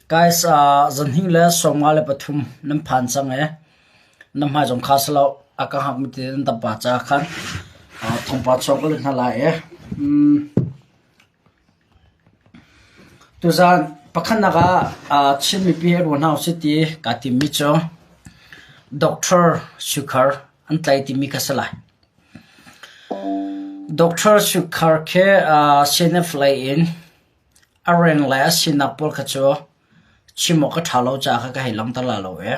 Guys, zanhing le 53 nan phan cang e. Na hmai zong kha si lo. A ka hngak mi te nan tam pa ca khan thawngpa chuak ka lut hna lai e. Tuzaan pakhatnak ah Chin mipi he ruah hna usih ti kaa timmi cu Doctor Sukhar an tlai timi kha si lai. Doctor Sukhar khi CNF lei in a reng le a sinak pawl kha cu chim awk a ṭha lo caah kha ka hei langhter la lo ee.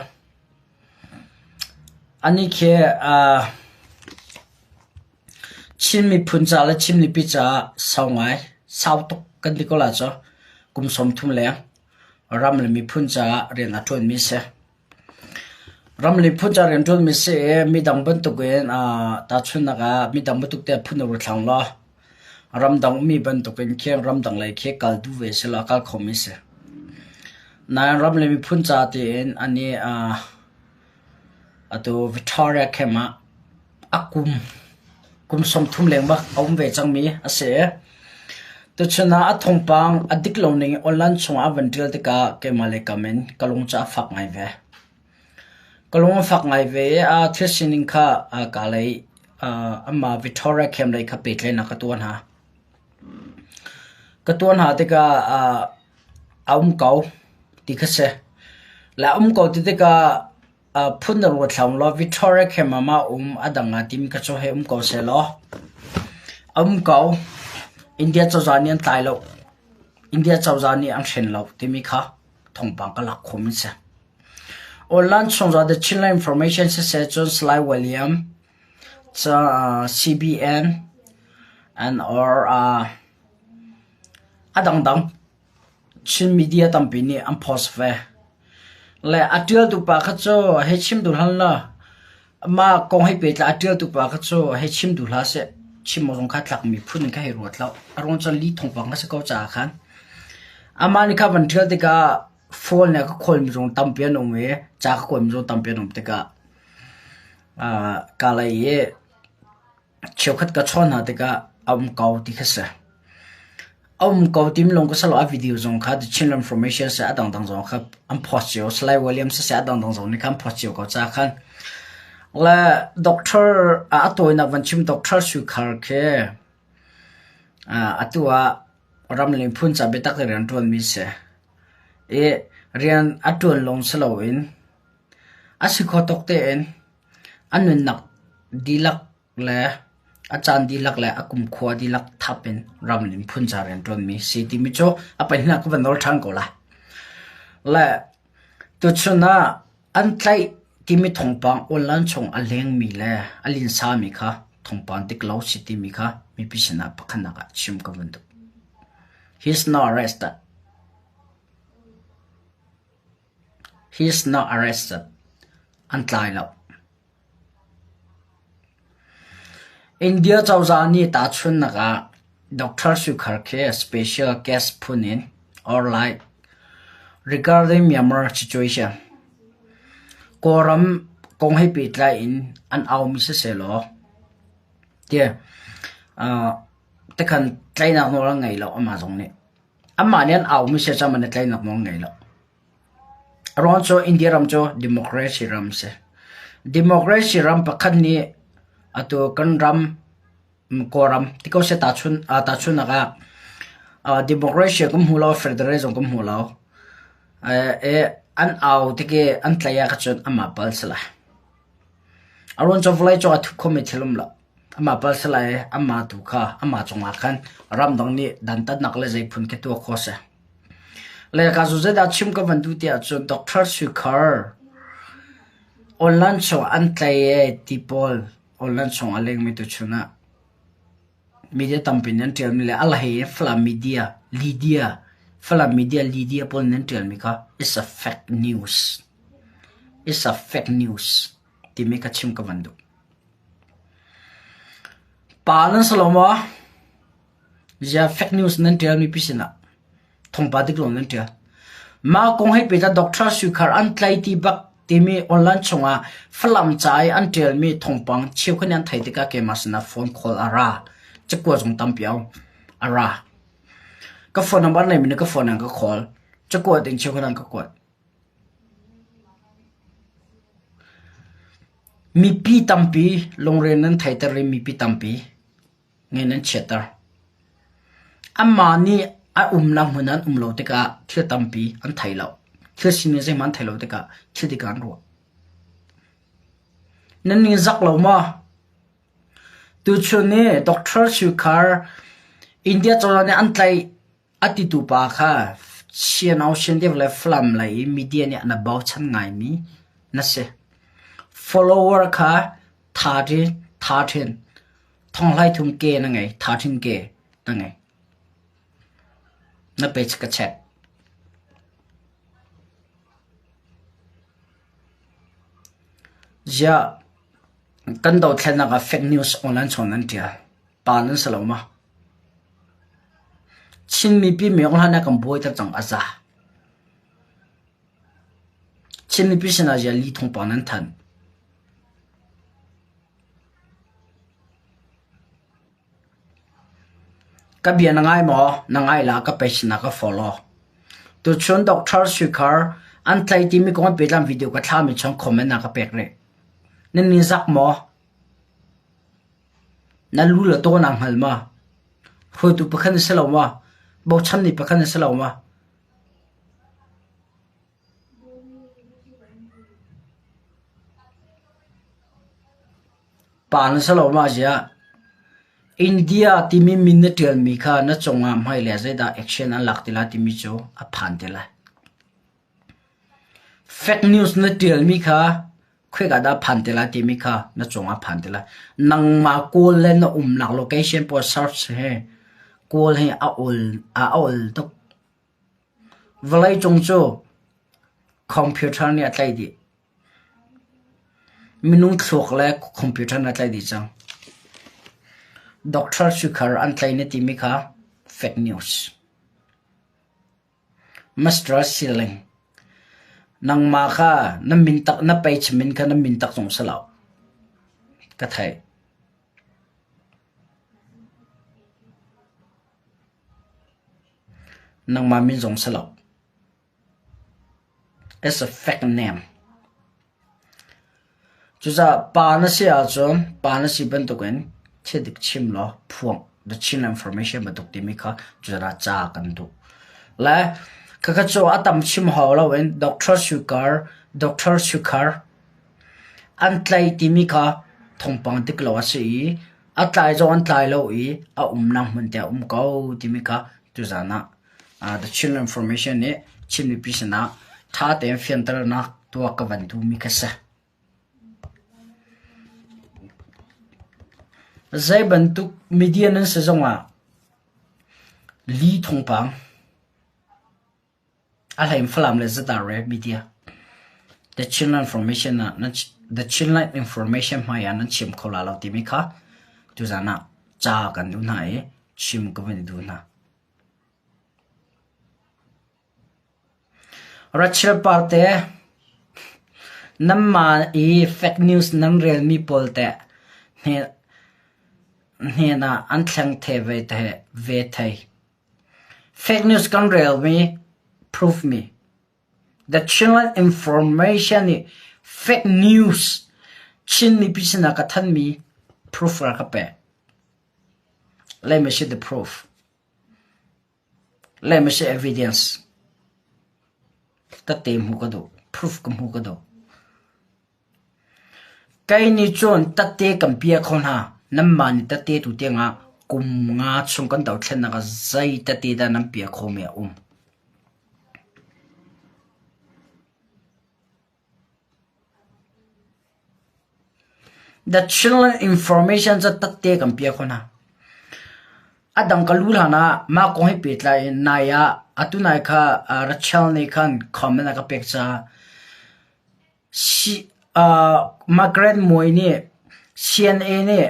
Anih khi Chin miphun ca le Chin mipi caah sau ngai, sau tuk kan ti ko lai cu, kum 30 leng ram le miphun caah rian a ṭuanmi a si. Ram le miphun caah rian ṭuanmi a si i midang bantukin tahchunhnak ah midang bantuk te phun a ru thlang law ramdang ummi bantukin khin ramdang lei khi kal duh ve selaw a kal khomi a si. Nain ram le miphun ca tiin anih atu Victoria camp ah a kum kum 30 leng bak a um ve cangmi a si. Tuchun ah a thawngpang a dik lo ning online chungah a van ṭial tikah keimah le kam in ka lung cu a fak ngai ve. Ka lung a fak ngai ve i a thil sining kha ka lei amah Victoria camp lei kha pehtlaihnak ka tuah hna. Ka tuah hna tikah a um ko ti kha si. Le a um ko ti tikah Phun na ruat hlah law Victoria camp ah mah um a dang ah timi kha cu hei um ko sehlaw a um ko. India cozah nih an tlai lo. India cozah nih an hren lo timi kha thawngpang ka lak khawhmi a si. Online chung zong The Chinland Information siseh cun Salai William, CBN and or a dangdang Chin media tampi nih an post ve. Le a ṭialtu pa kha cu hei chim duh hlah law mah kong hei pehtlai a ṭialtu pa kha cu hei chim duh hlah seh. Chim awk zong kha tlakmi phun in kha hei ruat lo. A ruang cun li thawngpang kha si ko caah khan. Amah nih kha van ṭial tikah phone le ka khawlmi zong tampi an um i ca ka kawlmi zong tampi an um tikah kaa lei i Cheukhat ka chawn hna tikah a um ko ti kha si. A um ko timi lawng ka si lo, a video zong kha The Chinland Information seh a dangdang zong kha an post cio. Salai Williams seh a dangdang zong nih khan post cio ko ca khan. Le doctor a tawinak van chim Doctor Sui Khar khi atu ah ramling phun ca biatak in rian ṭuanmi si. I rian a ṭuan lawng si loin a si kho tawk tein A nunnak dihlak le a caan dihlak le a kumkhua dihlak thap in ram le miphun ca rianṭuanmi si timi cu a pahnihnak ka van nawl ṭhan ko lai. Le tuchun ah an tlaih timi thawngpang online chung a lengmi le a linsami kha thawngpang dik lo si timi kha mipi sinah pakhatnak ah chim ka van duh. He is not arrested. He is not arrested. An tlai lo. India cozah nih tahchunhnak ah Doctor Sukhar khi special case phun in or like regarding Myanmar situation Kawlram kong he pehtlai in an aumi sisehlaw tiah tikhan tlaihnak nawl an ngei lo amah zong nih. Amah nih an aumi si cang man tlaihnak nawl ngei lo. A ruang cu India ram cu democracy ram a si. Democracy ram pakhat nih atu kan ram Kawlram ti ko seh tahchunhnak ah democracy kan hmu lo, federalism kan hmu lo. An au tik i an tlaih ahcun amah pal si lai. A ruang cu vawleicung ah thup khomi thil um lo. Amah pal si lai i amah tu kha amah cungah khan ramdang nih dantatnak le zeiphun khi tuah khawh a si. Le ka zu zeidah chim ka van duh tiah cun Doctor Sui Khar online chung an tlai e ti pawl online chung a lengmi tuchun ah media tampi nih an ṭialmi le a hlei in Falam media Lydia Falam media Lydia pawl nih an ṭialmi kha it's a fake news it's a fake news timi kha chim ka van duh. Pa nan si lo maw? Ziah fake news nan ṭial mipi sinah thawngpang dik lo nan ṭial. Mah kong he pehtlai Doctor Sui Khar an tlai ti bak timi online chungah Falam ca i an ṭialmi thawngpang cheukhat nih an theih tikah keimah sinah phone call a ra. Cakua zong tampi a um. A ra. Ka phone number neimi nih ka phone an ka call. Cakuat in cheukhat an ka kuat. Mipi tampi lungre nan theiter i mipi tampi nge nan chiatter. Anmah nih a umnak hmun an um lo tikah thil tampi an thei lo. Thil sining zeihmanh an theih lo tikah thil dik ah an ruah. Nan ning zak lo maw? Tuchun ni Doctor Sukar India cozah nih an tlaih a titu pa kha Sian deuh le Falam lei i media nih an bochan ngaimi na si. Follower kha tha ṭhin thonghlai thum ke na ngei, tha ṭhin ke na ngei. Na page ka check. Ziah kan dothlennak ah fake news online chawn an ṭial. Pa nan si lo ma? Chin mipi Myo hlan ah kan buaiter cang a za. Chin mipi sinah ziah li thawngpang nan thanh. Ka bia na ngai maw? Na ngai la ka page na ka follow. Tuchun Dr. Sukar an tlai timi kong an pehtlam video ka thlami chung comment na ka pek rih. Nan ni zak maw? Na lu le taw naa hngal ma? Hruaitu pakhat na si lo ma? Bochan mi pakhat na si lo ma? Pa na si lo ma ziah? India timi min na ṭialmi kha na cungah hmailei ah zeidah action an lak ti lai timi cu a phan te lai. Fake news na ṭialmi kha khoika dah phan te lai timi kha na cungah phan te lai. Nangmah kawl le na umnak location pawl search hi kawl hi a awl a awl tuk. Vawleicung cu computer nih a tlaih dih. Minung thluak le computer nih a tlaih dih cang. Doctor Sukar an tlaih na timi kha fake news. Master Siling, nangmah kha na min tak na page min kha na min tak zong si lo. Ka theih. Nangmah min zong si lo. It's a fake name. Cucaah pa na si ahcun pa na si bantukin thil dik chim law phuang the Chin information bantuk timi kha cucaah ca kan duh. Le khakha cu a tam chim hau loin Doctor Sukar Doctor Sukar an tlaih timi kha thawngpang dik lo a si i a tlai zong an tlai lo i a umnak hmun te a um ko timi kha tuzan ah The Chin Information nih Chin mipi sinah ṭha tein fianternak tuah ka van duhmi kha si. Zei bantuk media nan si zongah li thawngpang A hlei in Falam le Zatar media The Chinland Information ah nan The Chinland Information hmai ah nan chim kho la lo timi kha tuzan ah ca kan duh hna i chim ka van i duh hna. Rachel Parte nanmah i fake news nan relmi pawl teh hnen ah an thleng the ve thei. Fake news kan relmi proof mi The Chinland Information nih fake news Chin mipi sinah ka thanmi proof a ka pek. Let me see the proof. Let me see evidence. Tette hmuh ka duh. Proof ka hmuh ka duh. Kei nih cun tette kan pia kho hna. Nanmah nih tette tu tiangah kum nga chung kan dothlennak ah zei tette dah nan pia khawhmi a um? The Chinland Information cu tette kan pia kho hna. A dang ka lu hlan ah mah kong he pehtlai in nai ah atu nai kha Rachel nih khan comment a ka pek caah Margaret Moe nih CNA nih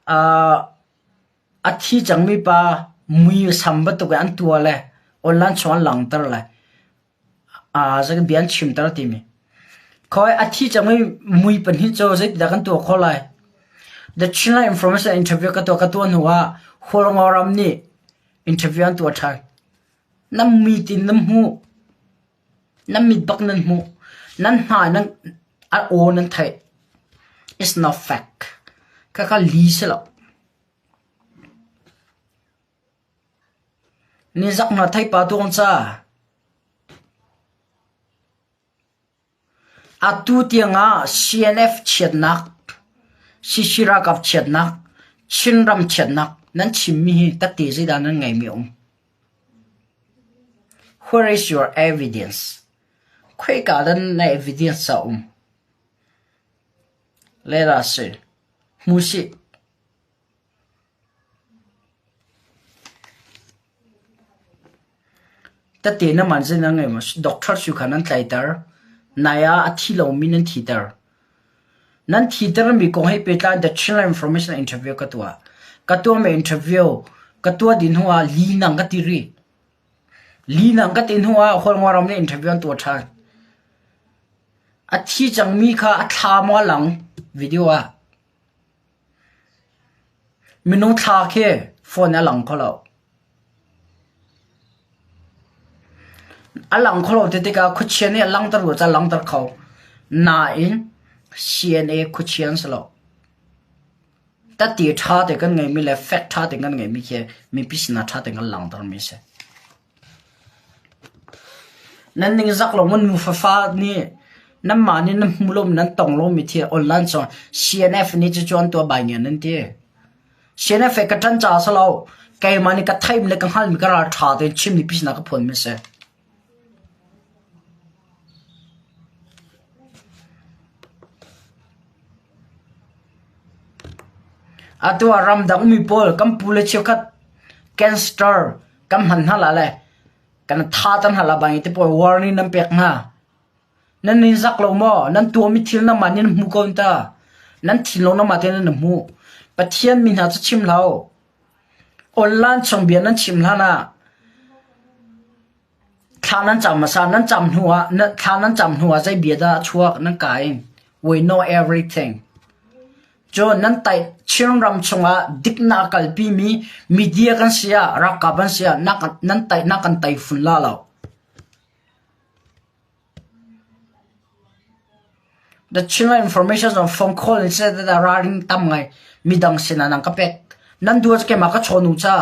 a thi cangmi pa mui sam bantuk in an tuah le online chung an langhter le bia an chimter timi. Khawi a thi cangmi mui pahnih cu zeitindah kan tuah khawh lai? The Chinland Information interview ka tuah ka tuah hnu ah Hualngoram nih interview an tuah ṭhan. Na mi tin na hmuh. Nan mit bak nan hmuh. Nan hna nan a aw nan theih. It's not fact. Khakha li si lo. Nizak na thei pa tuang ca. Atu tiangah CNF chiatnak, CC ralkap chiatnak, Chinram chiatnak nan chimmi hi tette zeidah nan ngeimi a um? Where is your evidence? Khoika dah na evidence a um? Let us see. Hmu sih. Tete na man zei na ngei maw? Doctor cu kha nan tlaiter. Nai ah a thi lomi nan thiter. Nan thitermi kong he pehtlai The Chinland Information interview ka tuah. Ka tuahmi interview ka tuah dih hnu ah li nang ka ti rih. Li nang ka ti hnu ah Hualngoram nih interview an tuah ṭhan. A thi cangmi kha a thla maw a lang video ah. Minung thla khi phone a lang kho lo. A lang kho lo ti tikah khuachia nih a langhter rua caah a langhter kho. Nain CNA khuachia an si lo. Tati ṭha te kan ngeihmi le fact ṭha te kan ngeihmi khi mipi sinah ṭha tein kan langhtermi a si. Nan ningzak lo maw nufafa nih nanmah nih nan hmu lomi nan tong lomi thil online cun CNF nih cucu an tuah bai ngian nan ti. CNF he ka ṭan caah a si lo. Keimah nih ka theihmi le ka hngalhmi ka ralṭha tein chimmi pi sinah ka phuanmi a si. Atu ah ramdang ummi pawl kan pu le cheukhat gangster kan hman hna la le kan tha ter hna la bang te pawl warning nan pek hna. Nan nin zak lo maw? Nan tuahmi thil nangmah nih nan hmu ko ta. Nan thinlung nangmah tein nan hmuh. Pathian mi hna cu chim hlah u. Online chung bia nan chim hlan ah Thla nan cam hmasa, nan cam hnu ah thla nan cam hnu ah zei bia dah a chuak nan ka in we know everything. Cun nan taih Chinram chungah diknak a kalpimi media kan si ah ralkap an si ah nan taih na kan tai fun la lo. The Chinland information on phone call in seh dah ralring tam ngai midang sinah nan ka pek. Nan duat keimah ka chawn u ca.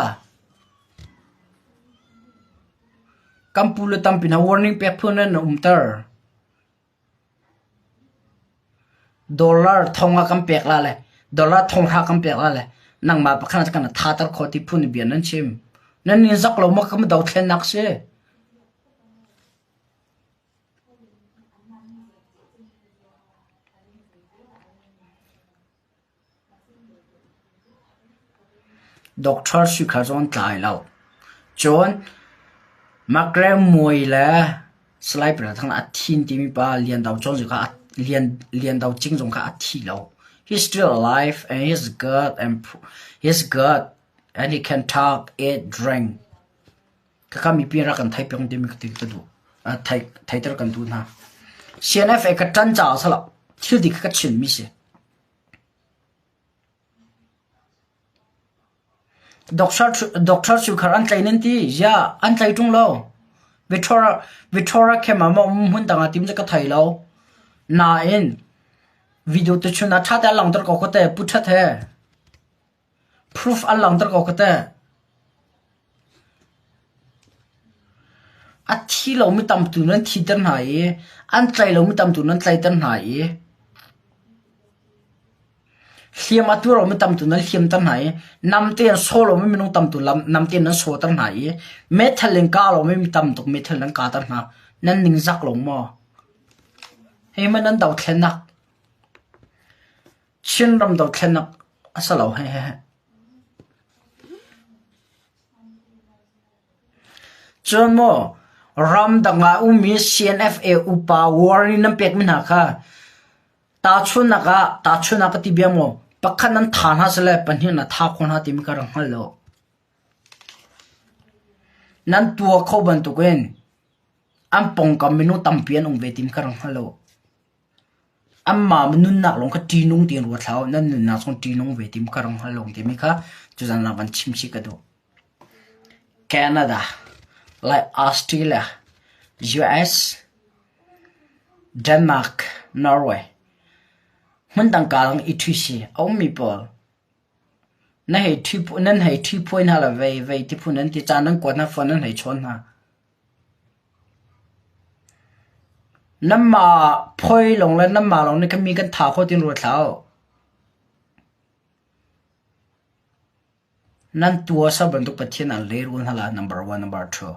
Kan pu le tampi hna warning pek phun in na umter. Dollar thong ah kan pek la le dollar thong hra kan pek la le nangmah pakhat kan thater kho ti phun bia nan chim. Nan nin zak lo ma kam dothlennak si. Doctor Sui zong an tlai lo. Cun Margaret Muai le Salai Pirathang a thin timi pa Lian Do Cawng kha Lian Lian Do Cing zong kha a thi lo. He's still alive and he's good and he's good and he can talk, eat, drink. Khakha mipi rak kan theih piak timi ka duh. Theiter kan duh hna. CNFA ka ṭan caah a si lo. Thil dik ka chimmi si. Doctor Sukhar an tlai nan ti. Ya, an tlai ṭung lo. Victoria, Victoria khem ah maw hmun dang ah tim cu ka thei lo. Nain, video tu chun ah ṭha te langter ko ko te, pu ṭhat he. Proof an langter ko ko te. A thi lomi tamtu nan thiter hna i an tlai lomi tamtu nan tlaiter hna i hliam a tuar lomi tamtu nan hliamter hna i namte in saw lomi minung tamtu namte in nan sawter hna i meithal in kah lomi mi tam tuk meithal nan kahter hna. Nan ningzak lo maw? Hi man nan dothlennak Chinram dothlennak a si lo hehehe. Cun maw ramdang ah ummi CNFA upa warning nan pekmi hna kha tahchunhnak ah tahchunhnak ka ti bia maw pakhat nan tha hna sile pahnih na tha kho hna timi ka rak hngal lo. Nan tuah kho bantukin an pawngkam minung tampi an um ve timi ka rak hngal lo. Anmah nunnak lawng kha ṭihnung tiin ruat hlah u. Nan nunnak zong ṭihnung ve ti ka rak hngal lo timi kha tuzan ah van chim chih ka duh. Canada, like Australia, US. Denmark, Norway hmundang kaa i ṭhisi a ummi pawl na hei ṭhi nan hei ṭhi phuai hna le vei vei ti phun an ti caan nan kuat hna phone nan hei chawn hna. Nanmah phoi lawng le nanmah lawng nih khan mi kan tha kho ti'n ruat hlah u. Nan tuasa bantuk Pathian an lehrul hna la number one, number two.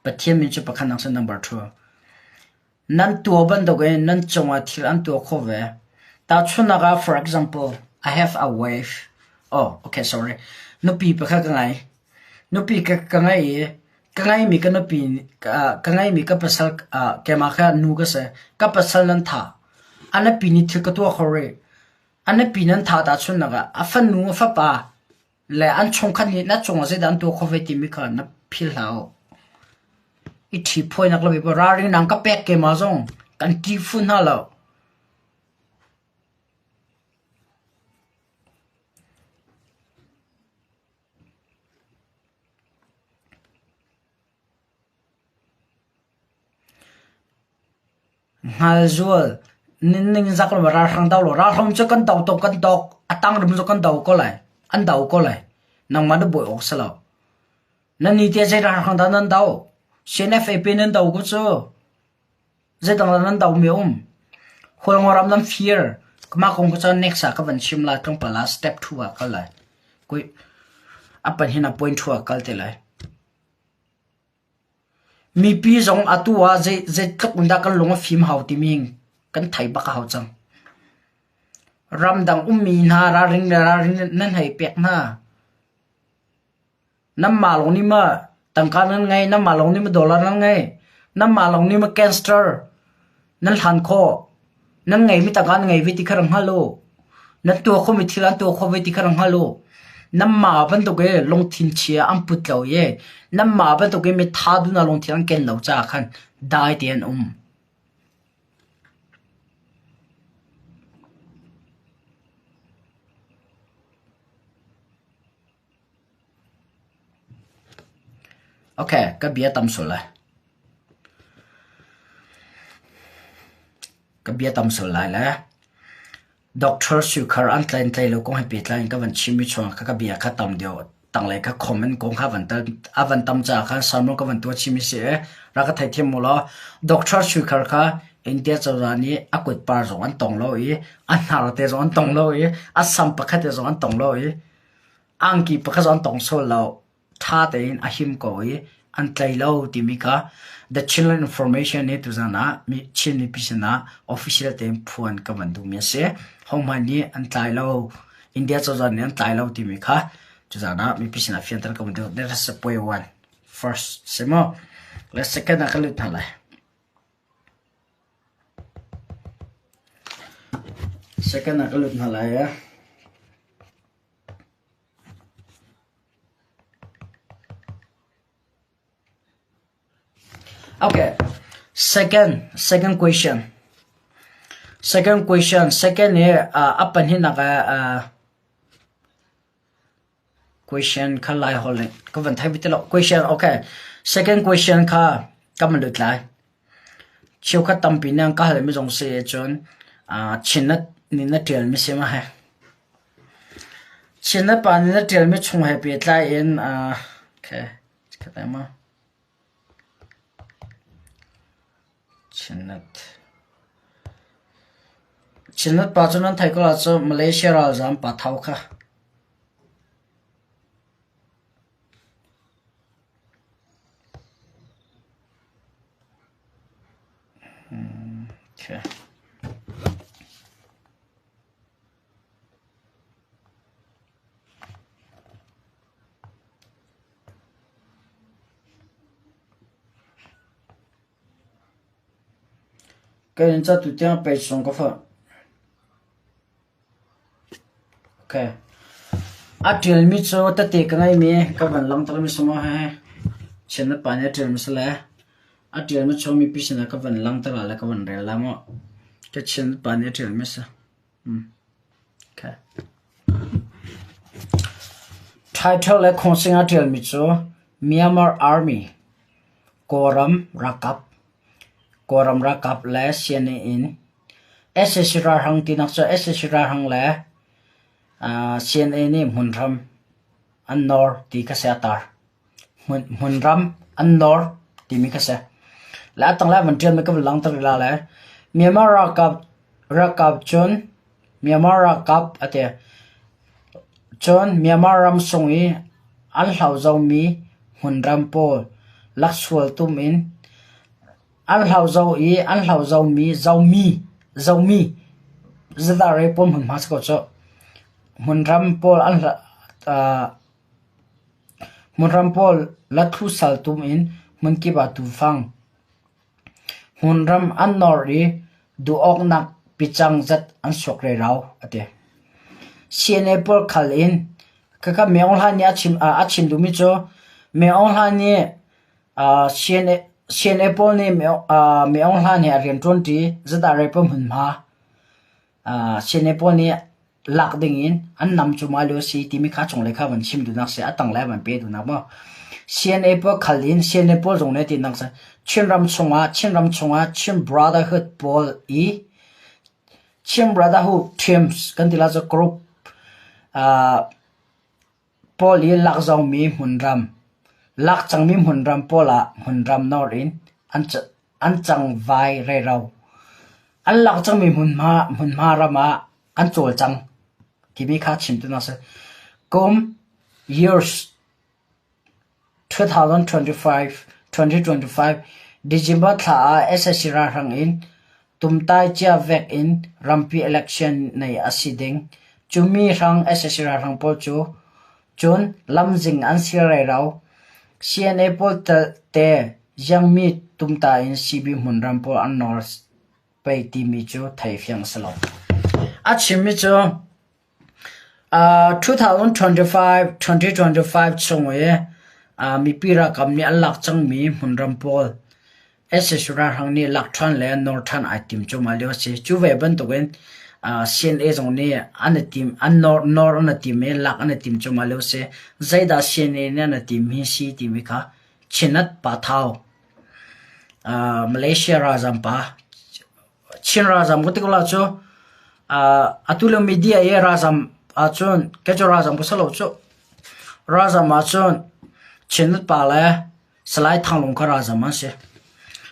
Pathian min cu pakhat nak number two. Nan tuah bantukin nan cungah thil an tuah khawh ve. Tahchunhnak ah, for example, I have a wife. Oh, okay, sorry. Nupi pakhat ka ngei. Nupi ka, ka ngei i ka ngeimi ka nupi ka, ka ngeimi ka pasal uh, keimah kha nu ka si. Ka pasal nan thah. A nupi nih thil ka tuah kho rih. A nupi nan thah tahchunhnak ah, a fanu, a fapa, le an chungkhat nih na cungah zeidah an tuah khawh ve timi kha na philh hlah u. I ṭhiphuainak le ralring nang ka pek keimah zong kan ti fu hna lo. Hngalzual, ningzak lo ralhrang do lo ralhrang cu kan do tuk kan dok a tang rim cu kan do ko lai an do ko lai nangmah na buai awk si lo nan ni te zei ralhrang dah nan do CNFAP nan do ko cu zeidang dah nan do mi um Hualngo ram nan fir mah kong ko cu next ah ka van chim lai tlawmpal ah step 2 ah kal lai kui a pan hin a point 2 ah kal te lai Mipi zong atu ah zeitluk in dah kan lung a fim hau timi kan theih bak a hau cang. Ramdang ummi hna ralring le ralring nan hei pek hna. Nanmah lawng nih maw tangka nan ngei, nanmah lawng nih maw dollar nan ngei, nanmah lawng nih maw gangster nan hlan khawh. Nan ngeimi tangka nan ngei ve ti kha rak hngal u. Nan tuah khawhmi thil an tuah khawh ve ti kha rak hngal u. Nanmah bantuk i lungthin chia an put lo i nanmah bantuk i mitha duhnak lungthin an ken lo caah khan dai tein an um. Okay, ka bia tam sual lai. Ka bia tam sual lai le Doctor Sukhar an tlain tlai lo kong he pehtlai in ka van chim mi chuang kha ka bia kha tam deuh tanglei kha comment kong kha van tal a van tam caah khan sermon ka van tuah chim mi si i rak ka theithiam mu law Doctor Sukhar kha India cozah nih a kut par zong an tong lo i a hnar te zong an tong lo i a sam pakhat te zong an tong lo i angki pakhat zong an tong sual lo. Ṭha tein a him ko i an tlai lo timi kha The Chinland Information nih tuzan ah Chin mipi sinah official tein phuan ka van duhmi a si. Hohmanh nih an tlai lo, India cozah nih an tlai lo timi kha tuzan ah mipi sinah fianter ka van duh. That is point one. First, si maw? Le second ah ka lut hna lai. Second ah ka lut hna lai. Okay, second, second question. Second question, second hi a pahnihnak ah question kha lai holh in ka van thei ti lo. Question, okay. Second question kha ka van lut lai. Cheukhat tampi nih an ka halmi zong si cun Chin na nih na ṭialmi si ma he? Chin na pa nih na ṭialmi chung he pehtlai in okay, Chinnet pa cu nan theih ko lai cu Malaysia ralzaam pa thau kha. Okay. Ka in ca tu tiang page sung ka fah. Okay. A ṭialmi cu tete ka ngeimi ka van langhtermi si maw he Chin na pa nih a ṭialmi si le a ṭialmi chung mipi sinah ka van langhter lai le ka van rel lai maw ka Chin na pa nih a ṭialmi si. Okay. Title le khawngsing a ṭialmi cu Myanmar Army Kawlram ralkap. Kawlram ralkap le CNA in sac ralhrang tinak cu sac ralhrang le CNA nih hmunram an nawr ti kha si a tar. Hmunram an nawr timi kha si. Le a tanglei ah van ṭialmi ka van langhter rih lai. Myanmar ralkap cun Myanmar ralkap a ti. Cun Myanmar ram sung i an hlozomi hmunram pawl laksual tum in an hlozo i an hlozomi zomi zomi zadare pawl hmunhma si ko cu. Hmunram pawl an hmunram pawl lathlu sal tum in hmunkip ah tufang Hmunram an nawr i duh awknak picang zat an suak rerau, a ti. CNA pawl khal in khakha Myo Aung Hlaing nih a chim duhmi cu Myo Aung Hlaing nih CNA pawl nih Myo Aung Hlaing he a rian ṭuanṭi zedah rei pawl hmunhma CNA pawl nih lak dingin an nam cu mailo a si timi kha cunglei kha van chim duhnak si a tanglei van pe duhnak maw. CNA pawl khal in CNA pawl zong nih tinak si Chinram chungah Chinram chungah Chin Brotherhood pawl i Chin Brotherhood teams kan ti la cu group pawl i lak zongmi hmunram lak cangmi hmunram pawl ah hmunram nawr in an cangvai rero. An lak cangmi hmunhma ram ah an cawlcang timi kha chim tu na si. Kum years 2025 2025 December thla ah sac ralhrang in tumtai cia vek in rampi election nei a si ding. Cumi hrang sac ralhrang pawl cu cun lamzing an si rero. CNA pawl te Jiangmi tumta in CB hmunram pawl an nawl pei timi cu theifiang a si lo. A chimmi cu 2025 2025 chung i mipi ralkap nih an lak cangmi hmunram pawl sac ralhrang nih lak ṭhan le nawr ṭhan ai tim cuahmah lio a si. Cu ve bantukin CNA zong nih an i tim an nawr nawr an i tim i lak an i tim cuahmah lio a si. Zeidah CNA nih an i tim hi si timi kha Chinat Pa Thau Malaysia ralzam pa Chin ralzam ka ti ko la cu atu lio media i ralzam ahcun kei cu ralzam ka si lo cuh. Ralzam ahcun Chinnet pa le Salai Thanglung kha ralzam an si.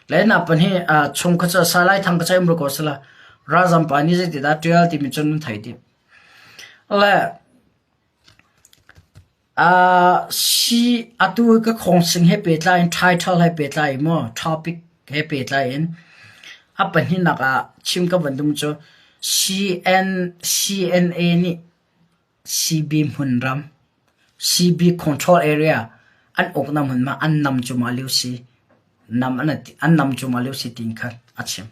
Le na pahnih chung kha cu Salai Thang ka ceih ko sila ralzam pa nih zeitidah ṭial timi cun nan thei dih. Le Atu hi ka khawngsing he pehtlai in title he pehtlai in maw topic he pehtlai in a pahnihnak ah chim ka van duh cu CNA nih CB hmunram CB control area an uknak hmunhma an nam cuahmah lio si an nam cuahmah lio si tiin khan a chim.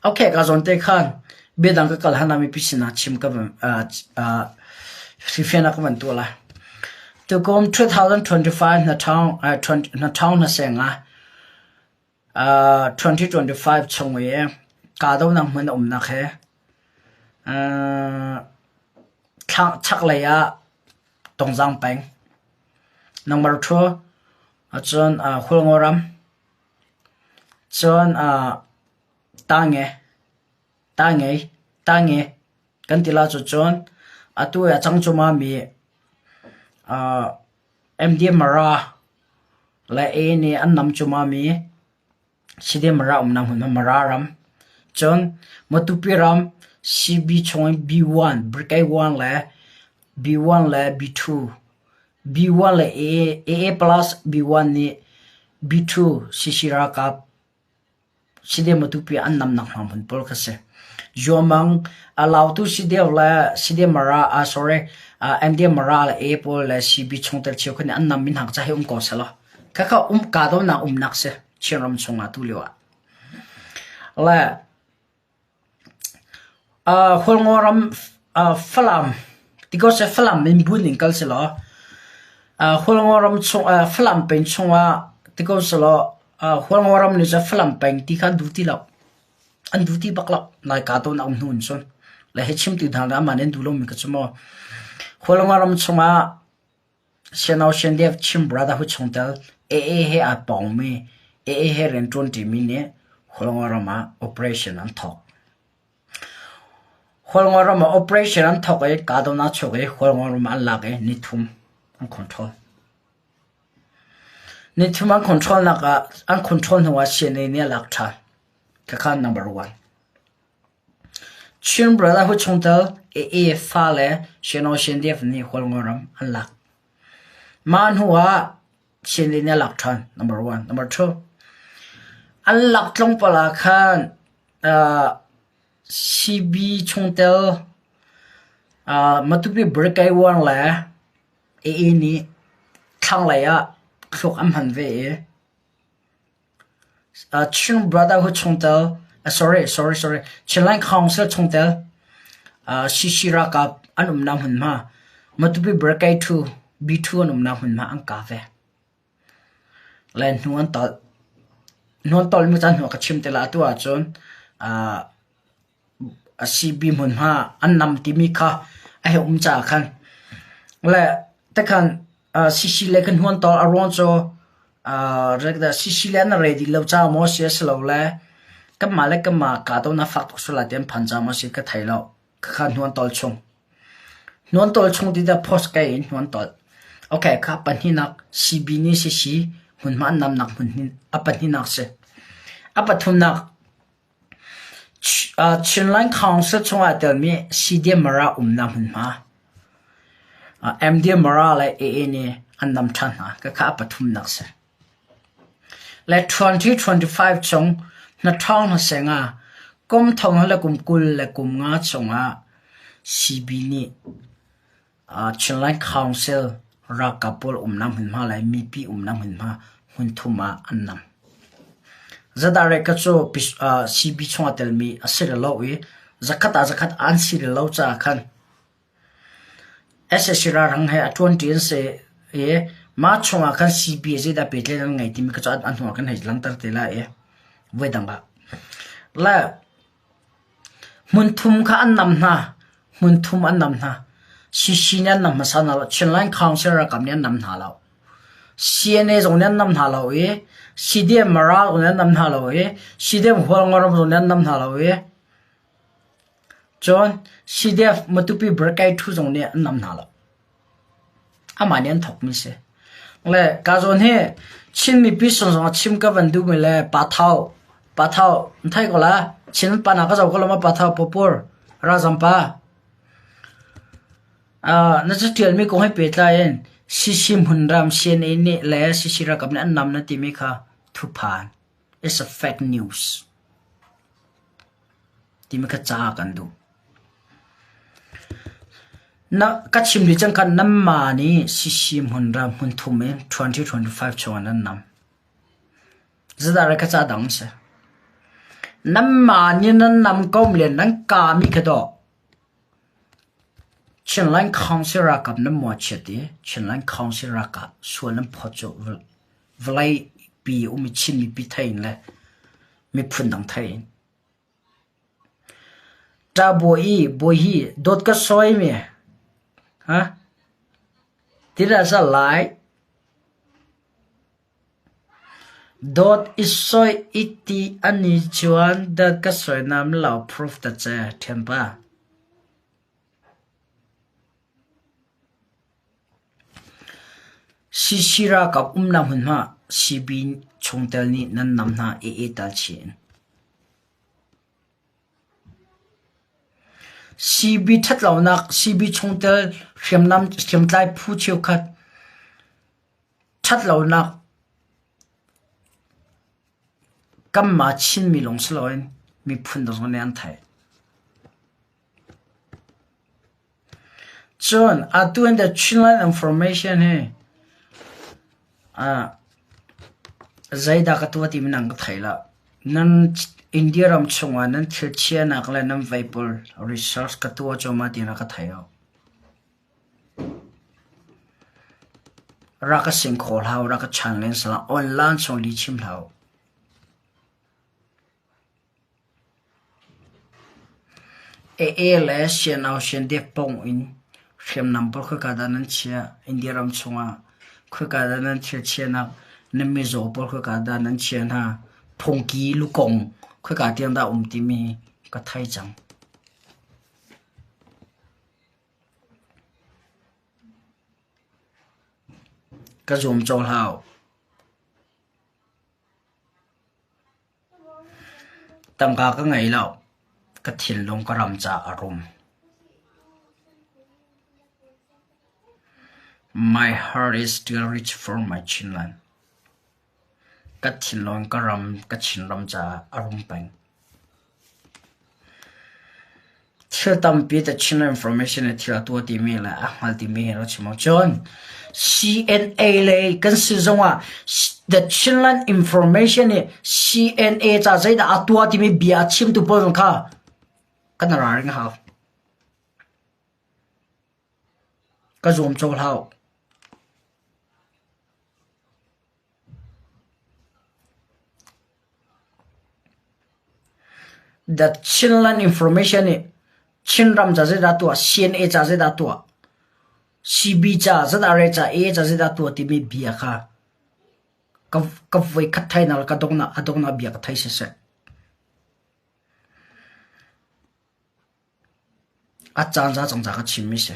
Okay, ka zawn te khan biadang ka kal hlan ah mipi sinah chim ka van hrifian ah ka van tuah lai. Tukum 2025 na ṭhawng na ṭhawng na seng ah 2025 chung i kahdohnak hmun a umnak he chaklei ah Tongzang peng number 2 ahcun Hualngo ram Cun tange, tangei, tange kan ti la cucun atu i a cang cuahmah mi MDMara le A nih an nam cuahmah mi CDMara umnak hmun Mara ram. Cun Matupi ram CB chung in B1, Brigade 1 le B1 le B2 B1 le AA plus B1 nih B2 CC ralkap CDF Matupi an namnak hna hmun pawl kha si. Zuamang a lautu CDF le CDF Mara ah sorry MDF Mara le A pawl le CB chungtel cheukhat nih an nam mi hna ca hi um ko selaw. Khakha um kahdohnak umnak si Chinram chungah tu lio ah. Le Hualngo ram Falam ti ko seh Falam in buin in kal sehlaw Hualngo ram chung Falam peng chungah ti ko sehlaw Hualngo ram nih cun Falam peng ti kha an duh ti lo. An duh ti bak lo. Lai kahdohnak um hnu in cun. Le hi chimtu hna nih amah nih an duh lomi kha cu maw Hualngo ram chungah Siano Siandev Chin Brotherhood chungtel AA he aa pawngmi AA he rianṭuanṭimi nih. Hualngo ram ah operation an thawk. Hualngo ram ah operation an thawk i kahdohnak chuak i Hualngo ram an lak i nithum an control. Nithum an control nak ah an control hnu ah CNA nih a lak ṭhan. Khakha number one. Chin Brotherhood chungtel AA fa le Sino Shendef nih Hualngo ram an lak. Mah hnu ah CNA nih a lak ṭhan number one. Number two, an lak tlawmpal ah khan CB chungtel Matupi Brikaiwang le AA nih thlanglei ah thluak an hman ve i Chin Brotherhood chungtel sorry sorry sorry Chinland Council chungtel CC ralkap an umnak hmunhma Matupi Brigade 2 B2 an umnak hmunhma an kah ve. Le hnu an tolh. Hnu an tolhmi caan hnu ah ka chim te lai. Atu ahcun CB hmunhma an nam timi kha a hei um caah khan le tikhan CC le kan hnu an tolh a ruang cu CC le an ready lo caah maw si a si lo le kanmah le kanmah kahdohnak fak tuk sual lai ti an phan caah maw si ka thei lo. Khakha hnu an tolh chung. Hnu an tolh chung ti dah post ka in hnu an tolh. Okay, kha pahnihnak CB nih CC hmunhma an namnak hmun a pahnihnak si. A pathumnak Chinland Council chungah telmi CDM Mara umnak hmunhma. MD Mara le AA nih an nam ṭhan hna. Khakha a pathumnak si. Le 2025 chung hnaṭhawng hmaseng ah kum thong le kum 20 le kum nga chungah CB nih Chinland Council ralkap pawl umnak hmunhma le mipi umnak hmunhma hmunthum ah an nam. Zadarek cu CB chung aa telmi a si lo i zakhat ah zakhat an si lo caah khan Sac ralhrang he a ṭuanṭi an si i mah chungah khan CB zeidah pehtlaih an ngei timi kha cu a hnuah kan hei langhter te lai i voidang ah. Le hmunthum kha an nam hna. Hmunthum an nam hna. CC nih an nam hmasa hna lo. Chinland Council ralkap nih an nam hna lo. CNA zong nih an nam hna lo i CDM Mara zong nih an nam hna lo i CDM Hualngoram zong nih an nam hna lo i Cun CDF Matupi Brigade ṭhu zong nih an nam hna lo. Amah nih an thawkmi si. Le ka zawn hi Chin mipi sung zong chim ka van duhmi le Pathau, Pathau, an thei ko la. Chin pa na ka zoh ko lo ma Pathau Popur, Razam pa. Na caṭialmi kong he pehtlai in CC hmunram CNA nih le CC ralkap nih an nam na timi kha thuphan. It's a fake news. Timi kha ca kan duh. Na ka chim dih cang khan nanmah nih CC hmunram hmunthum in 2025 chungah nan nam. Zeidah re ka ca dang si. Nanmah nih nan nam ko le nan kaami kha dawh. Chinland Council ralkap nan muachiat i Chinland Council ralkap sual nan phawt cu vawlei pi um i Chin mipi thei in le miphun dang thei in. Ṭa bawi i bawi hi dawt ka sawi mi ha ti dah sa lai Dawt i sawi i ti an i chuan dawt ka sawi nam lo proof ta che ṭhianpa. CC ralkap umnak hmunhma CB chungtel nih nan nam hna AA tal chih in. CB ṭhatlonak CB chungtel hriamnam hriamtlai phu cheukhat ṭhatlonak kanmah Chinmi lawng si loin miphun dang zong nih an theih. Cun atu in the Chinland Information hi zeidah ka tuah timi nan ka thei lo. Nan India ram chungah nan thil chiahnak le nan vei pawl research ka tuah cuahmah ti na ka thei lo. Rak ka sing kho hlah u, rak ka chan len salah, online chung li chim hlah u. AA le CNO CNDF pawng in hriamnam pawl khoika dah nan chiah? India ram chungah khoika dah nan thil chiahnak? Nan mizaw pawl khoika dah nan chiah hna? Phungki lukong. Khoika tiang dah um timi ka thei cang. Ka zum cawh hlah. Tangka ka ngei lo. Ka thinlung ka ram caah a rum. My heart is still rich for my Chinland. Ka thinlung ka ram ka Chinram caah a rum peng. Thil tampi The Chin Information in thil a tuah timi le a hngal timi hi rak chim awk. Cun CNA lei kan si zongah The Chinland Information nih CNA ca zeidah a tuah timi bia a chimtu pawl zong kha kan ralring a hau. Ka zuam caw hlah u. The Chinland Information nih Chinram ca zeidah tuah, CNA ca zeidah tuah, CB ca, ZRA ca, AA ca zeidah tuah timi bia kha ka voikhat thainak le ka donghnak a donghnak bia ka thei siseh. A caan za cang ca ka chimmi si.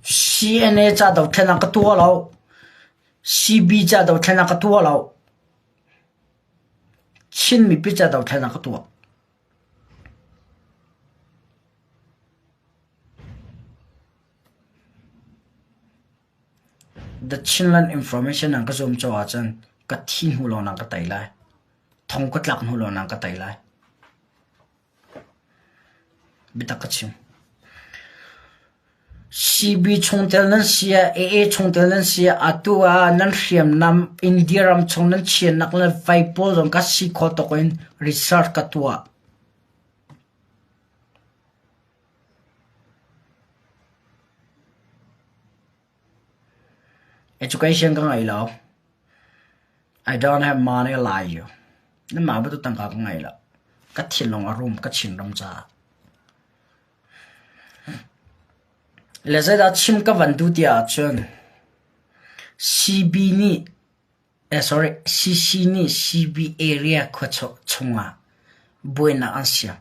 CNA ca dothlen ah ka tuah lo. CB ca dothlen ah ka tuah lo. Chin mipi ca dothlen ah ka tuah. The Chinland Information an ka zum caw ahcun ka thi hnu lawng nang ka tei lai. Thong ka tlak hnu lawng nang ka tei lai. Biatak ka chim. CB chungtel nan si ah, AA chungtel nan si ah, atu ah nan hriamnam India ram chung nan chiannak le vai pawl zong ka si kho tuk in research ka tuah. Education ka ngei lo. I don't have money like you. Nanmah bantuk tangka ka ngei lo. Ka thinlung a rum ka Chinram caah. Le zeidah chim ka van duh ti ahcun CB nih Sorry, CC nih CB area khua chungah buainak an siam.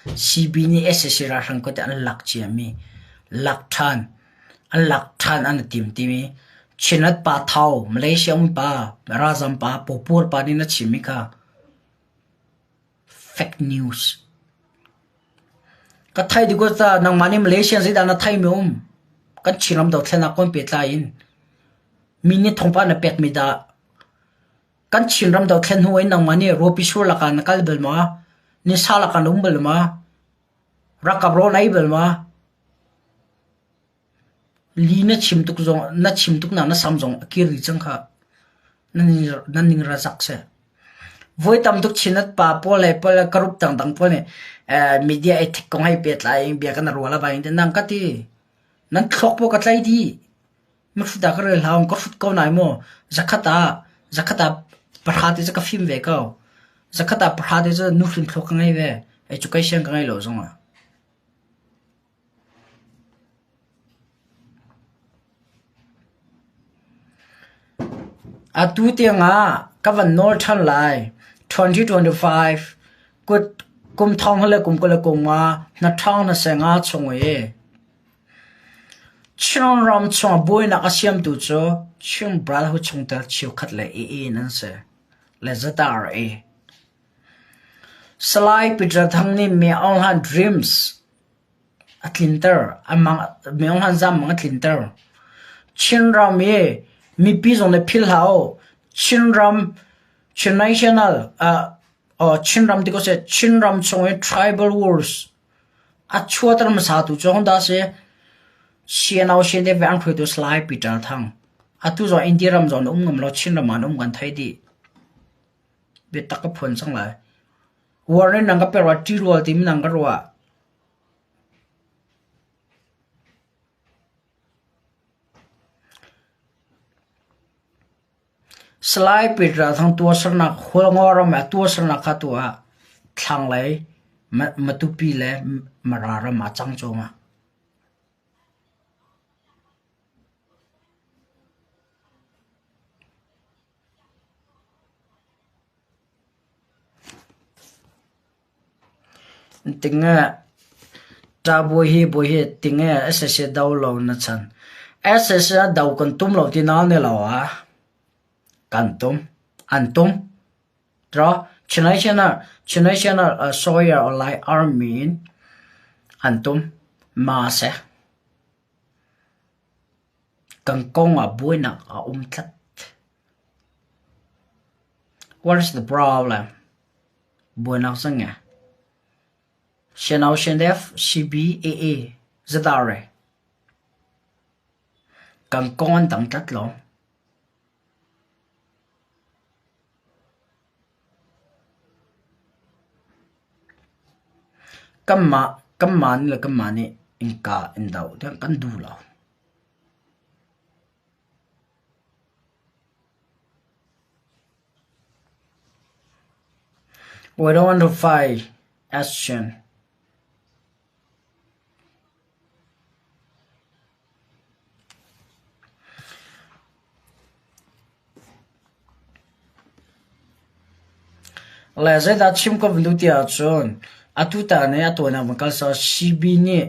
CB nih sac ralhrang kut an lak ciami lak ṭhan an lak ṭhan an i tim timi Chinrat pa Thau, Malaysia um pa, Razam pa, Popur pa nih na chimmi kha fake news. Ka thei dih ko ta nangmah nih Malaysia zeidah na theimi um? Kan Chinram dothlennak kon pehtlai in mi nih thawngpang na pekmi dah kan Chinram dothlen hnu in nangmah nih ruapi sur lakah na kal bal ma? Nisa lakah na um bal ma? Rakap rawl na ei bal ma? Li na chim tuk zong na chim tuk nak na sam zong a kir dih cang kha. Nan ning ra zak seh. Voi tam tuk Chinat pa pawl le pawl le karup dangdang pawl nih media ethic kong hei pehtlai in bia kan rual a vai in nang ka ti. Nan thluak pawl ka tlai dih. Mahrut ah ka rel hau, ka hrut ko nai maw? Zakhat ah, zakhat ah pahra te cu ka fim ve ko. Zakhat ah pahra te cu nuhrin thluak ka ngei ve. Education ka ngei lo zongah. Atu tiangah ka van nawl ṭhan lai. 2025 kut kum thong le kum 25 na ṭhawng na senga chung i Chinram chung buainak a siamtu cu Chin Brotherhood chungtel cheukhat le AA nan si le ZRA. Salai Peter Thang nih Mi Aung Hlaing Dreams a tlinter. Mi Aung Hlaing zam mang a tlinter. Chinram i mipi zong nih philh hlah u. Chinram Chin National Chinram ti ko seh Chinram chung i Tribal Wars a chuahter hmasatu cu Honda si. CNO CNDF an hruaitu Salai Peter Thang. Atu zong India ram zong um ngam lo Chinram ah an um kan thei dih. Biatak ka phuan cang lai. Uar in nang ka pe rua, ṭirual timi nang ka ruah. Salai Peter Thang tuahsernak Hualngo ram ah tuahsernak kha tu ah thlanglei Matupi le Mara ram ah cang cuahmah. Tinge ṭabawi hi bawi hi tinge SSC do lo na chan. SSC a do kan tum lo ti na ne lo ah kan tum an tum. Tro Chinai Sawyer or Lai Army in an tum ma se. Kan kong ah buainak a um tlat. What is the problem? Buainak cu nge? Shenau Shendef CBAA zadare. Kan kong an dang tlat lo. Kanmah kanmah nih le kanmah nih innka in doh tiang kan duh lo. We don't want to fight action. Le zeidah chim ka van duh ti ahcun atu ta nih a tuan ah van kal sawh CB nih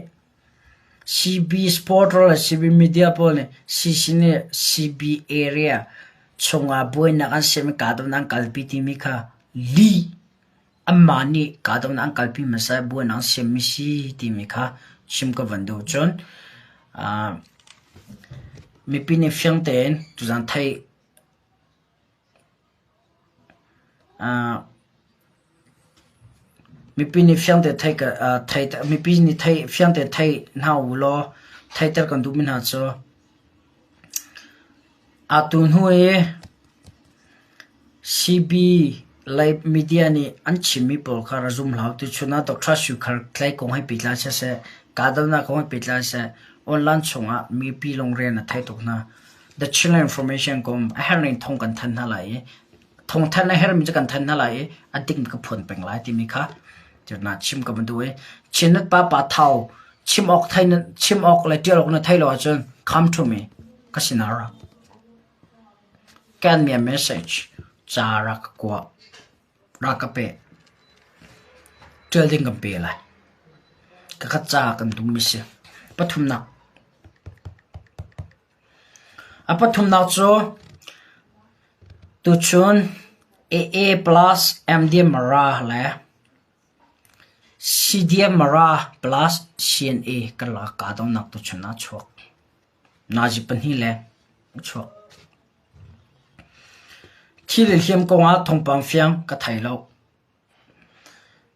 CB Sport le CB Media pawl nih CC nih CB area chungah buainak an siam i kahdohnak an kalpi timi kha lih anmah nih kahdohnak an kalpi hmasa i buainak an siammi si timi kha chim ka van duh. Cun mipi nih fiang tein tuzaan theih Mipi nih fiangte thei hna ulaw theihter kan duhmi hna cu atu hnu i CB lei media nih an chimmi pawl kha ra zum hlah u. Tuchun ah Doctor Sui Khar Tlai kong he pehtlai siseh, kahdohnak kong he pehtlai siseh, online chungah mipi lungrian a thei tuk hna. The Chinland Information kom a herh ning thong kan thanh hna lai i thawngthanh a herhmi cu kan thanh hna lai i a dikmi ka phuan peng lai timi kha na chim ka van duh i Chinnet pa pa thau chim awk thai chim awk le tial awk na thei lo ahcun come to me ka sinah ra can me a message ca ra ka kua ra ka pe tial ding kan pe lai ka khat ca kan dum mi si pathumnak A pathumnak cu tuchun AA plus MDMara le CDMara plus CNA karlak kahdohnak tuchun ah a chuak. Nazi pahnih le a chuak. Thi le hliam kongah thawngpang fiang ka thei lo.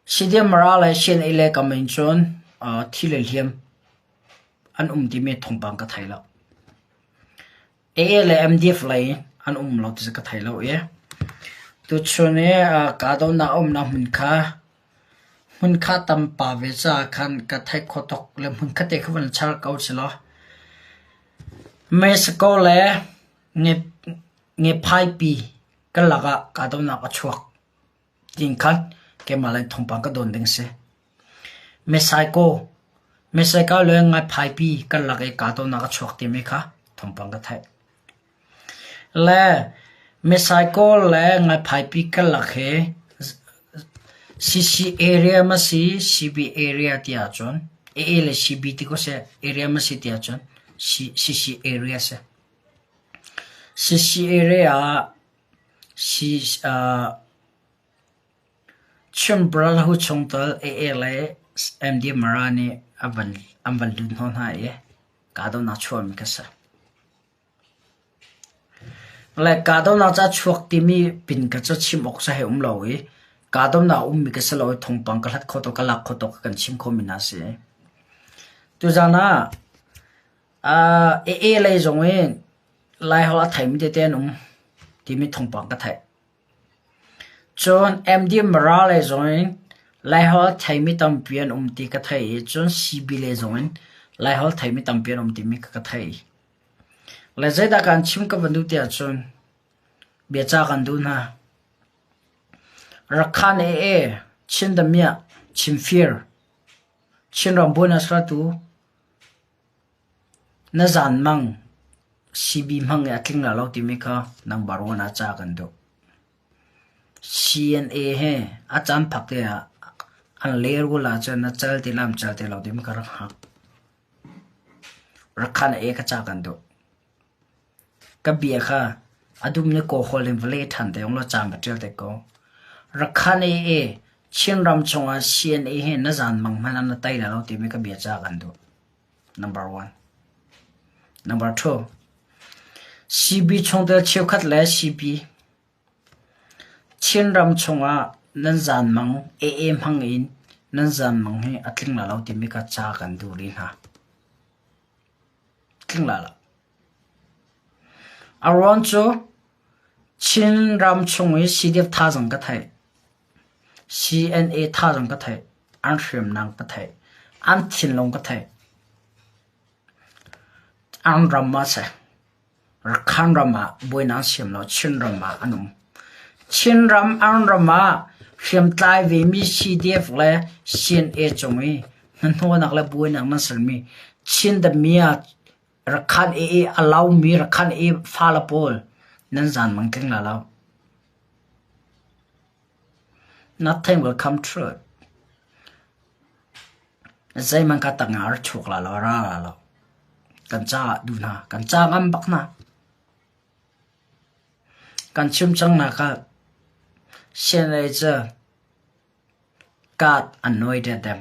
CDMara le CNA le kam in cun thi le hliam an um timi thawngpang ka thei lo. AA le MDF lei an um lo ti ka thei lo i tuchun i kahdohnak a umnak hmun kha hmun kha tampa ve caah khan ka theih khawh tuk le hmun khat te kha van char ko si law Mexico le Ngephaipi karlak ah kahdohnak a chuak tiin khan keimah lei thawngpang ka dawn ding si. Mexico Mexico le Ngaiphaipi karlak i kahdohnak a chuak timi kha thawngpang ka theih. Le Mexico le Ngaiphaipi karlak hi CC area ma si CB area ti ahcun AA le CB ti ko seh area ma si ti ahcun CC area si. CC area ah Chin Brotherhood chungtel AA le MD Mara nih an van lut hnawh hna i kahdohnak chuahmi kha si. Le kahdohnak ca chuak timi pin kha cu chim awk cu hei um lo i kahdohnak a ummi ka si lo i thawngpang ka hlat kho tuk ka lak kho tuk kan chim khomi hna si. Tuzaan ah AA lei zong in Laiholh a theimi tete an um timi thawngpang ka theih. Cun MD Mara lei zongin Laiholh a theimi tampi an um ti ka theih i cun CB lei zongin Laiholh theimi tampi an um timi kha ka theih. Le zeidah kaan chim ka van duh ti ahcun. Biaca kan duh hna. Rakhan AA, Chin damiah, Chimfir, Chinram buainak sertu, na zanmang CB hmang i a tling la lo timi kha number one ah ca kan duh. CNA he a caan phak te ah an lehrul ahcun na cal ti lam cal ti lo timi kha rak hngak. Rakhan AA kha ca kan duh. Ka bia kha a dum le kaw hawl in va leh ṭhan te ung law caan va ṭial te ko. Rakhan AA Chinram chungah CNA he na zanmang hmanh ah na tei la lo timi ka bia ca kan duh. Number one. Number two. CB chungtel cheukhat le CB Chinram chungah nan zanmang AA hmang in nan zanmang hi a tling la lo timi ka ca kan duh rih hna. Tling la lo. A ruang cu Chinram chung i CDF thazaang ka theih. CNA thazaang ka theih. An hriamnam ka theih. An thinlung ka theih. An ram ah seh. Rakhan ram ah buainak an siam lo. Chinram ah an um. Chinram an ram ah hriamtlai vemi CDF le CNA cung i hnahnawhnak le buainak nan sermi Chin damiah Rakhan i a laumi Rakhan i fale pawl nan zaanmang tling la lo. Nothing will come true. Zeihmanh ka tang ah a chuak la lo, a ra la lo. Kan caah duh hna, kan ca ngam bak hna. Kan chim cang nak ah CNA cu God anointed them.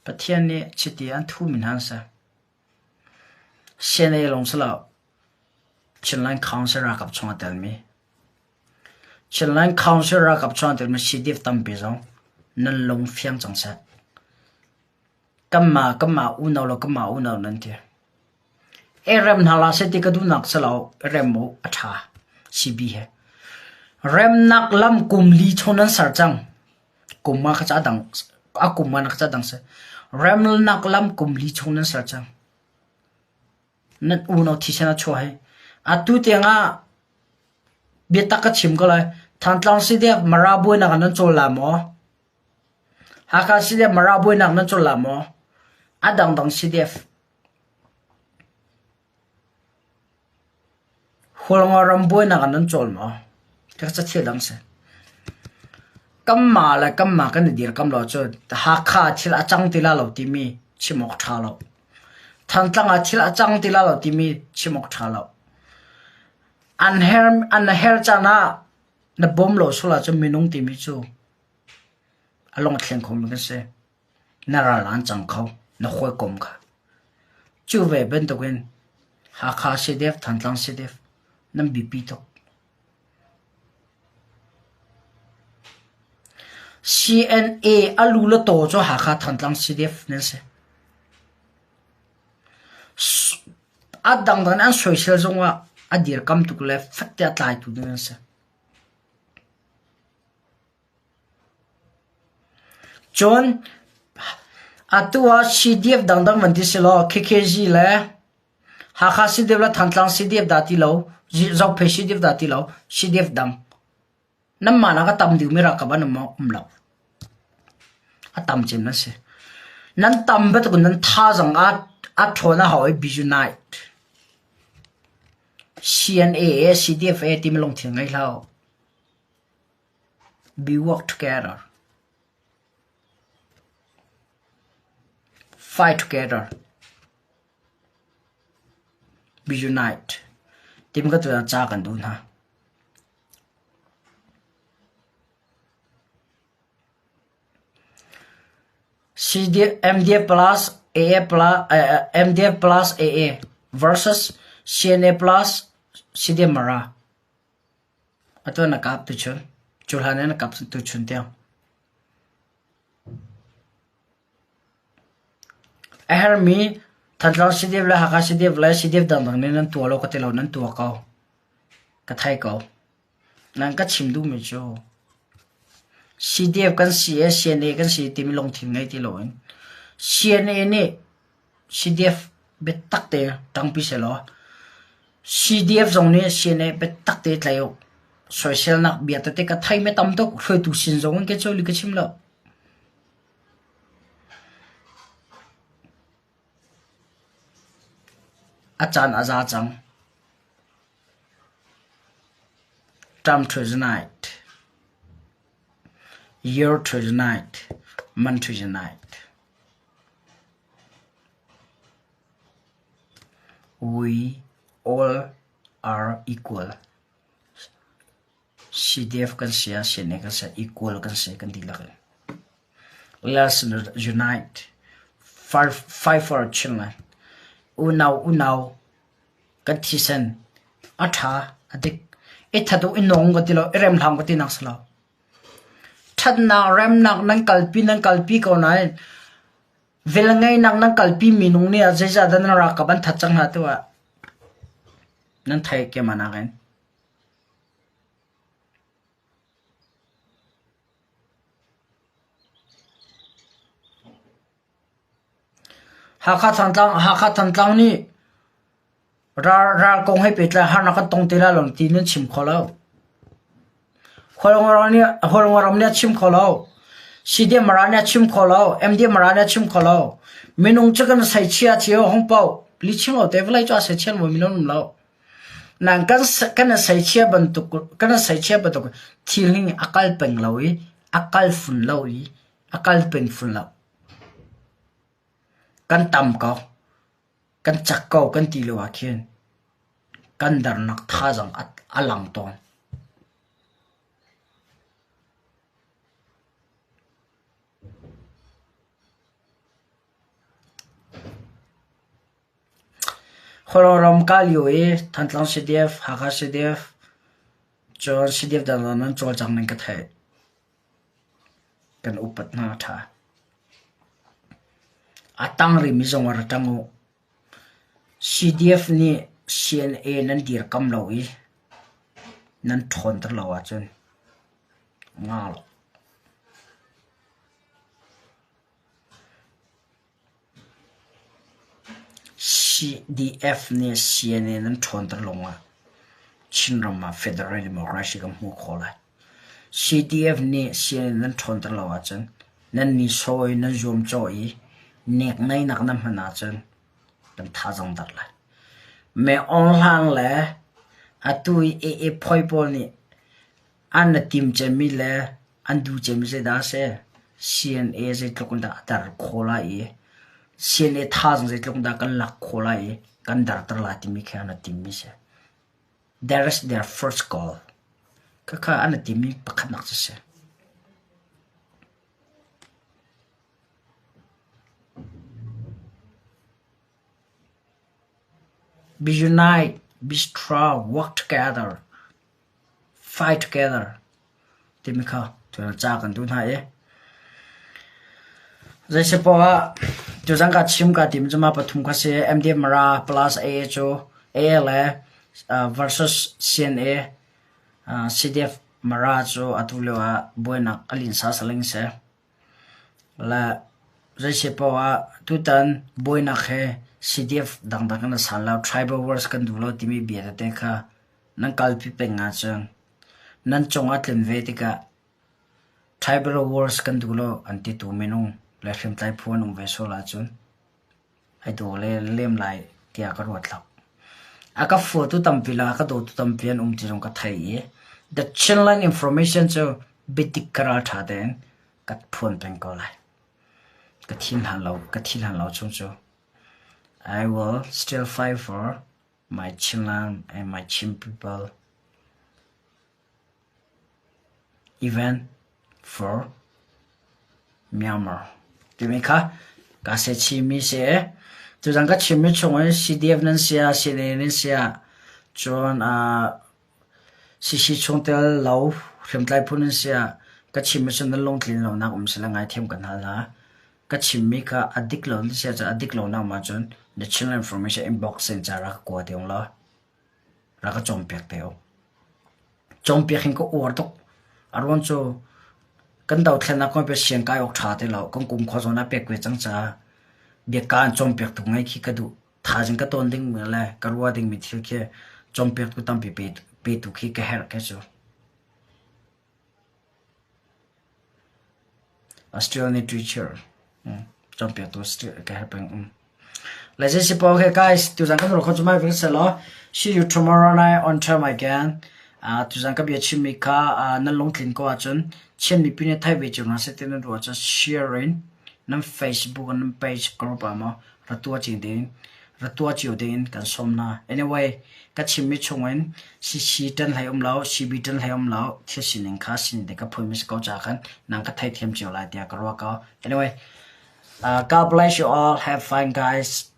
Pathian nih chiti an thumi hna an si. CNA lawng si lo, Chinland Council ralkap chung a telmi Chinland Council ralkap chung a telmi CDF tampi zong nan lung fiang cang seh. Kanmah kanmah unau le kanmah unau nan ti. I rem hna hlah seh ti ka duhnak si lo, i rem u, a ṭha. CB he. Remnak lam kum li chung nan ser cang. Kum ah ka ca dang, a kum ah na ka ca dang si. Remnak lam kum li chung nan ser cang. Nan unau thisen a chuah hi. Atu tiang ah biatak ka chim ko lai. Thantlang CDF Mara buainak ah nan cawl la maw? Hakha CDF Mara buainak nan cawl la maw? A dangdang CDF. Hualngo ram buainak ah nan cawl maw? Ka ca thil dang si. Kanmah le kanmah kan i dirkam lo cun Hakha ah thil a cang ti la lo timi chim awk ṭha lo. Thantlang ah thil a cang ti la lo timi chim awk ṭha lo. An her, an her caan ah na bawm lo sual ahcun minung timi cu a lung a thleng khomi kan si. Na ral an cang kho, na hawikom kha. Cu ve bantukin Hakha CDF, Thantlang CDF nan biapi tuk. CNA a lu le taw cu Hakha Thantlang CDF nan si. A dangdang an soisel zongah a dirkam tuk le fek te a tlaitu ding an si. Cun atu ah CDF dangdang van ti si law KKG le Hakha CDF le Thantlang CDF dah ti lo, Zophei CDF dah ti lo, CDF dang. Nanmah nak a tam deuhmi ralkap an um maw? Um lo. A tam cem nan si. Nan tam bantuk in nan thazaang a a ṭhawn a hau i be unite. CNA, CDF timi lungthin ngei hlah u. Be work together. Fight together. Be unite. Timi ka tuah ca kan duh hna. CD, MDF plus AA plus MDF plus AA versus CNA plus CDM Mara. Atu na kap tuchun. Cu hlan in na kap tuchun tiang. A hermi Thantlang CDF le Hakha CDF le CDF dangdang nih nan tuah lo ka ti lo nan tuah ko. Ka thei ko. Nan ka chim duhmi cu CDF kan si i CNA kan si timi lungthin ngei ti loin CNA nih CDF biatak te ṭangpi sehlaw CDF zong nih CNA biatak te tlai u. Soiselnak bia tete ka thei me tam tuk. Hruaitu sin zong in ke cu li ka chim lo. A caan a za cang. Time to unite. Year to unite. Month to unite. We all are equal. CDF kan si ah CNA kan si ah equal kan si kan dihlak in. Let's unite. Fight for Chinland. Unau unau kan thisen a ṭha a dik. I that u i nong ka ti lo i rem hlang ka ti nak si lo. Ṭhatnak remnak nan kalpi nan kalpi ko nain Velngeihnak nan kalpi minung nih ah zeizahdah nan ralkap an that cang hna tu ah nan theih keimah nakin. Hakha Thantlang Hakha Thantlang nih ral ral kong he pehtlai harnak kan tong te lai lo ti nan chim kho lo. Hualngoram nih a chim kho lo. CDM Mara nih a chim kho lo. MDM Mara nih a chim kho lo. Minung cu kan seichia cio hong paoh. Li chim lo te vawlei cu a seichia maw minung um lo. Nan kan kan seichia bantuk kan seichia bantuk thil hi a kal peng lo i a kal fun lo i a kal peng fun lo. Kan tam ko. Kan cak ko kan ti lo ah khin kan darnak thazaang a lang tawn. Khualram kah lio i Thantlang CDF, Hakha CDF, cun CDF dangdang nan cawlcang ning ka theih. Kan upat hna a ṭha. A tang rihmi zong ah ra ṭang u. CDF nih CNA nan dirkam lo i nan ṭhawnter lo ahcun nga lo. CDF nih CNA nan ṭhawnter lawngah Chinram ah Federal Democracy kan hmuh khawh lai. CDF nih CNA nan ṭhawnter lo ahcun nan nihsawh i nan zuamcawh i nekneinak nan hman ahcun kan thazaang dar lai. Me Aung Hlaing le atu i AA phoi pawl nih An na tim cemmi le an duh cemmi zeidah a si? CNA zeitluk in dah a dar khawh lai i CNA thazaang zeitluk in dah kan lak khawh lai i kan darter lai timi khi an i timmi si. That is their first goal. Khakha an i timmi pakhatnak cu si. Be unite, be strong, work together. Fight together timi kha ca kan duh hna i zeisipoah ah tuzan ka chim ka tim cu mah pathum kha si MDF Mara plus AA cu AA le versus CNA CDF Mara cu atu lio ah buainak a linsa saling si. Le zeisipoah ah tutan buainak he CDF dangdang in a san lo tribal wars kan duh lo timi bia tete kha Nan kalpi peng ahcun nan cung a tlun ve tikah tribal wars kan duh lo an titu minung le hriamtlai phu an um ve sual ahcun ai daw le lem lai tiah ka ruat lo. A ka fuatu tampi le a ka dawtu tampi an um ti zong ka thei i The Chinland Information cu biadik ka ralṭha tein ka phuan peng ko lai. Ka thi hlan lo, ka thi hlan lo chung cu I will still fight for my Chinland and my Chin people even for Myanmar timi kha ka se chimi si. Tuzan ka chimmi chung in CDF nan sia, CNA nan sia, cun CC chungtel lo hriamtlai phun nan sia, ka chimmi cu nan lungtlin lonak um sila ngaithiam kan hal hna. Ka chimmi kha a dik lo na si ahcun a dik lonak ma cun na Chinland Information inbox in ca rak ka kua te ung law rak ka cawnpiak te u. Cawnpiak hin ka uar tuk. A ruang cu kan dothlennak kong pe siang kai awk ṭha ti lo. Kan kum khua zawn ah pek ve cang caah biaka an cawnpiak tuk ngai khi ka duh. Thaizing ka tawn ding le ka ruah dingmi thil khi cawnpiaktu tampi petu khi ka herh ke cu. Still need teacher. Cawnpiaktu still ka herh peng. Let's just say, okay guys, tuzan kan ro kho chu mai ving selaw. See you tomorrow night on time again. Tuzan ka bia chimmi kha nan lungtlin ko ahcun Chin mipi nih thai ve cio hna seh ti nan ruah ahcun share in nan Facebook nan page group ah maw ra tuah cio ding ra tuah cio ding in kan sawm hna. Anyway, ka chimmi chungin CC ṭan hlei um lo, CB ṭan hlei um lo, thil sining kha sining te ka phuimi si ko caah khan nang ka theithiam cio lai tiah ka ruah ko. Anyway, God bless you all. Have fun guys.